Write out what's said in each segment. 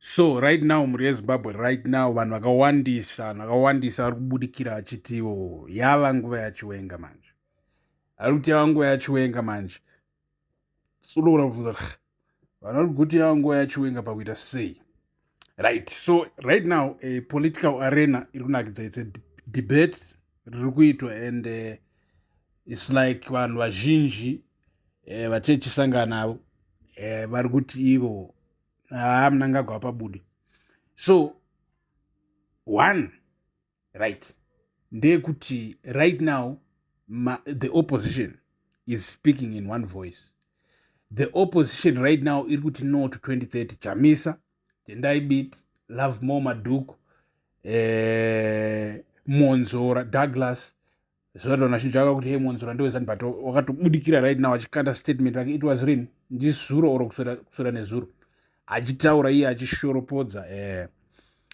So right now, mhuri yeZimbabwe, right now vanhu vakawandisa, vanhu vakawandisa vari kubudikira vachitiwo yava nguva yaChiwenga manje. Ari kuti yava nguva yaChiwenga manje. Unogona kubvunza kuti vanhu vari kuti yava nguva yaChiwenga pakuita sei? Right, so right now a political arena iri kunakidza. It's a debate riri kuitwa and it's like vanhu vazhinji vatechisangana navo vari kuti ivo haa, Mnangagwa apabude. So one, right, ndeyekuti right now the opposition is speaking in one voice. The opposition right now iri kuti no to 2030. Chamisa, Tendai Biti, Lovemore Madhuku, Monzora Douglas. Zvavanhu vazhinji vaka kuti, "Hey, Monzora ndewezani," but wakatobudikira right now achikanda statement rake. It was rin ndizuro or kuswera nezuro, achitaura iye achishoropodza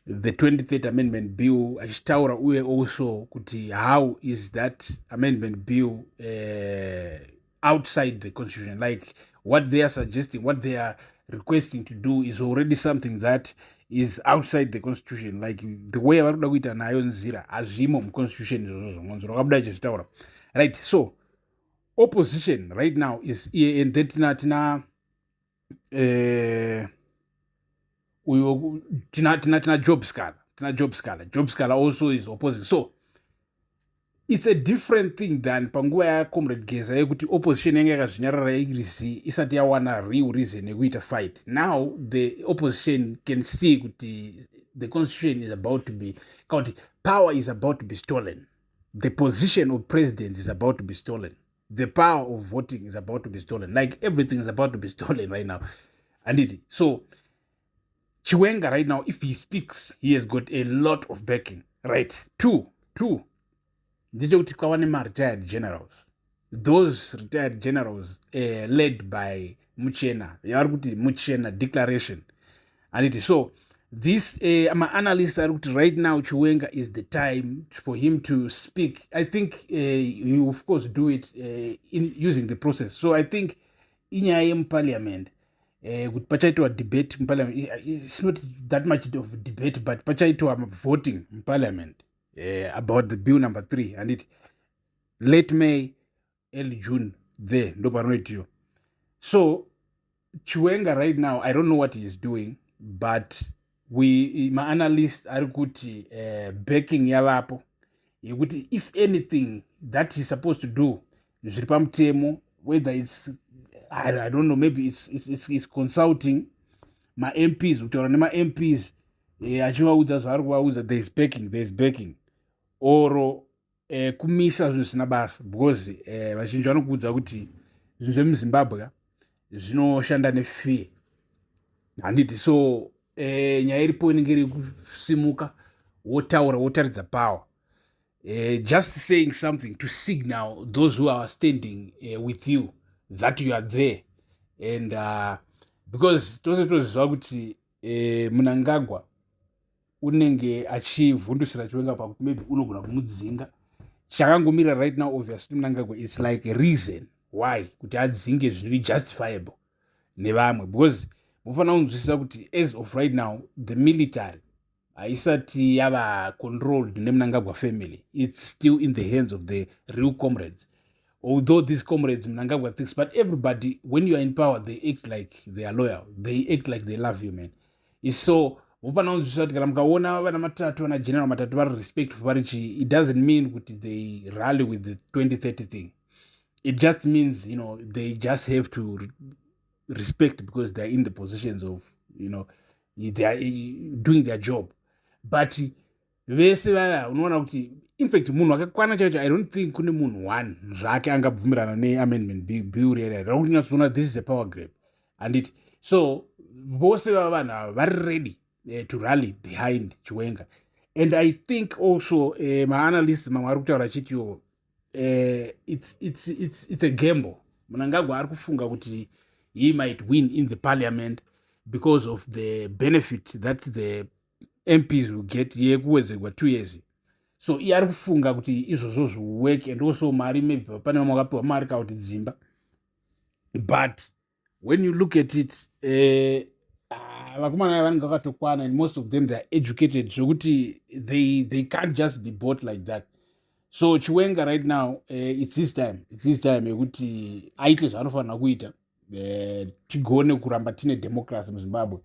the 2030 Amendment Bill, achitaura uye also kuti how is that amendment bill outside the constitution? Like, what they are suggesting, what they are requesting to do is already something that is outside the constitution. Like, the way vari kuda kuita nayo nzira, hazvimo muconstitution izvozvo. Monzora wakabuda achizvitaura, right? So opposition right now is, and then tina uyo tina Job Sikhala, tina Job Sikhala. Job Sikhala also is opposing. So it's a different thing than panguva yaComrade Geza, yekuti opposition yange yakazvinyarara irizi isati yawana real reason yekuita fight. Now the opposition can see kuti the constitution is about to be, kuti power is about to be stolen, the position of president is about to be stolen, the power of voting is about to be stolen. Like, everything is about to be stolen right now, anditi? So Chiwenga right now, if he speaks, he has got a lot of backing, right? Two ndechekuti kwava nemaretired generals. Those retired generals, led by Muchena, yavari kuti Muchena Declaration, anditi? So this maanalyst ari kuti right now Chiwenga is the time for him to speak. I think he will of course do it in using the process. So I think inyaya yemuparliament, kuti pachaitwa debate muparliament. It's not that much of debate, but pachaitwa voting muparliament about the bill number 3, anditi? Late May, early June there ndo parinoitiwa. So Chiwenga right now, I don't know what he is doing, but we maanalyst ari kuti backing yavapo yekuti if anything that he supposed to do zviri pamutemo, whether it's, I don't know, maybe it's consulting maMPs, kutaura nemaMPs, achivaudza zvaari kuvaudza. There is backing, there is backing, or kumisa zvinhu zvisina basa, because vazhinji vanokuudza kuti zvinhu zvemuZimbabwe zvinoshanda nefear, handiti? So nyaya iripo inenge iri kusimuka, wotaura, wotaridza power, just saying something to signal those who are standing with you that you are there. And because tose toziva kuti Mnangagwa unenge achivhundusira Chiwenga pakuti maybe unogona kumudzinga. Chakangomira right now, obviously Mnangagwa is like a reason why kuti adzinge zviri justifiable nevamwe, because mufanira kunzwisisa kuti as of right now the military haisati yava controlled neMnangagwa family. It's still in the hands of the real comrades, although these comrades, Mnangagwa thinks, but everybody, when you are in power, they act like they are loyal, they act like they love you, man. So mufanira kunzwisisa kuti kana mukaona vana Matatu, vana General Matatu vari respectful, vari chii, it doesn't mean kuti they rally with the 2030 thing. It just means they just have to respect because they're in the positions of, they are doing their job. But vese vaya unoona kuti, infact, munhu akakwana chaicho, I don't think kune munhu one zvake angabvumirana neamendment bill rera rakuti nyatsoona this is a power grab, anditi? So vose vava vanhu ava vari ready to rally behind Chiwenga. And I think also maanalysts mamwe ari kutaura achitiwo it's a gamble. Mnangagwa ari kufunga kuti he might win in the parliament because of the benefit that the MPs will get yekuwedzerwa 2 years. So iye ari kufunga kuti izvozvo zviwork, and also mari, maybe pane vamwe vakapiwa mari kana kuti dzimba. But when you look at it, Ah, vakomana vanenge vakatokwana and most of them they are educated zvekuti they can't just be bought like that. So Chiwenga right now, it's his time, it's his time yekuti aite zvaanofanira kuita, tigone kuramba tine democracy muZimbabwe,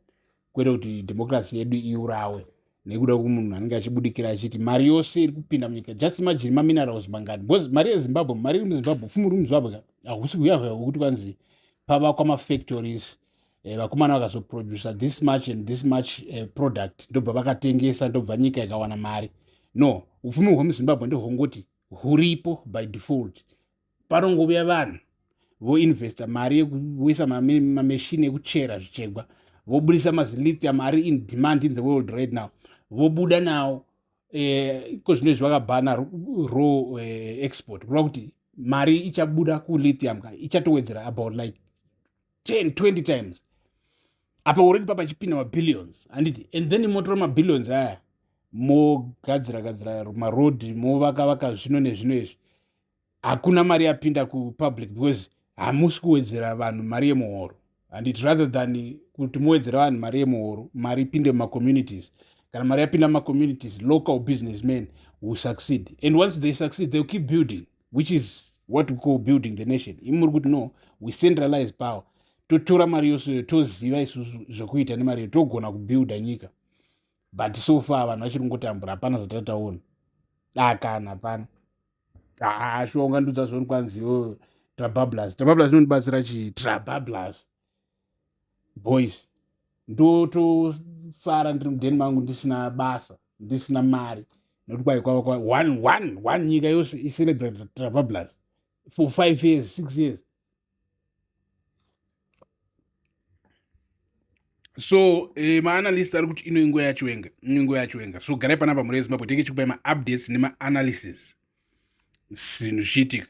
kwete kuti democracy yedu iurawe nekuda kwemunhu anenge achibudikira achiti mari yose iri kupinda munyika. Just imagine, maminerals mangani? Because mari yeZimbabwe, mari iri muZimbabwe, pfumi uri muZimbabwe ka, hakusi kuya kuti kwanzi pavakwa mafactories, vakomana vakazoproduca this much and this much product, ndobva vakatengesa, ndobva nyika ikawana mari. No, upfumi hwemuZimbabwe ndehwongoti huripo by default. Panongouya vanhu voinvesta mari yekuisa mameshini ekuchera zvichegwa, vobudisa mazilithium ari in demand in the world right now, vobuda nawo. Iko zvino izvi vakabhana raw export, kureva kuti mari ichabuda kulithium ka ichatowedzera about like 10 20 times. Apa already papachipinda mabillions, handiti? And then motora mabillions aya, mogadzira gadzira marodhi, movaka vaka zvino nezvino izvi. Hakuna mari yapinda kupublic because hamusi kuwedzera vanhu mari yemuhoro, handiti? Rather than kuti muwedzera vanhu mari yemuhoro, mari ipinde mumacommunities. Kana mari yapinda mumacommunities, local businessmen will succeed, and once they succeed, they'll keep building, which is what we call building the nation. Imi muri kuti no, we centralize power, totora mari yose, toziva isusu zvokuita nemari iyo, togona kubuilda nyika. But so far vanhu vachiri kungotambura, hapana zvatataona dakana, hapana. Haa, shuwa, ungandudza zvoni kwanziwo Trabablas? Trabablas inondibatsira chii? Trabablas boys, ndotofara ndiri mudheni mangu, ndisina basa, ndisina mari, nokuti kwai kwava one one one, nyika yose icelebrate Trabablas for 5 years, 6 years. So maanalyst ari kuti ino inguva yaChiwenga, ino inguva yaChiwenga. So garai panapa, mhuri yeZimbabwe, tenge chikupai maupdates nemaanalysis, zvinhu zvichiitika.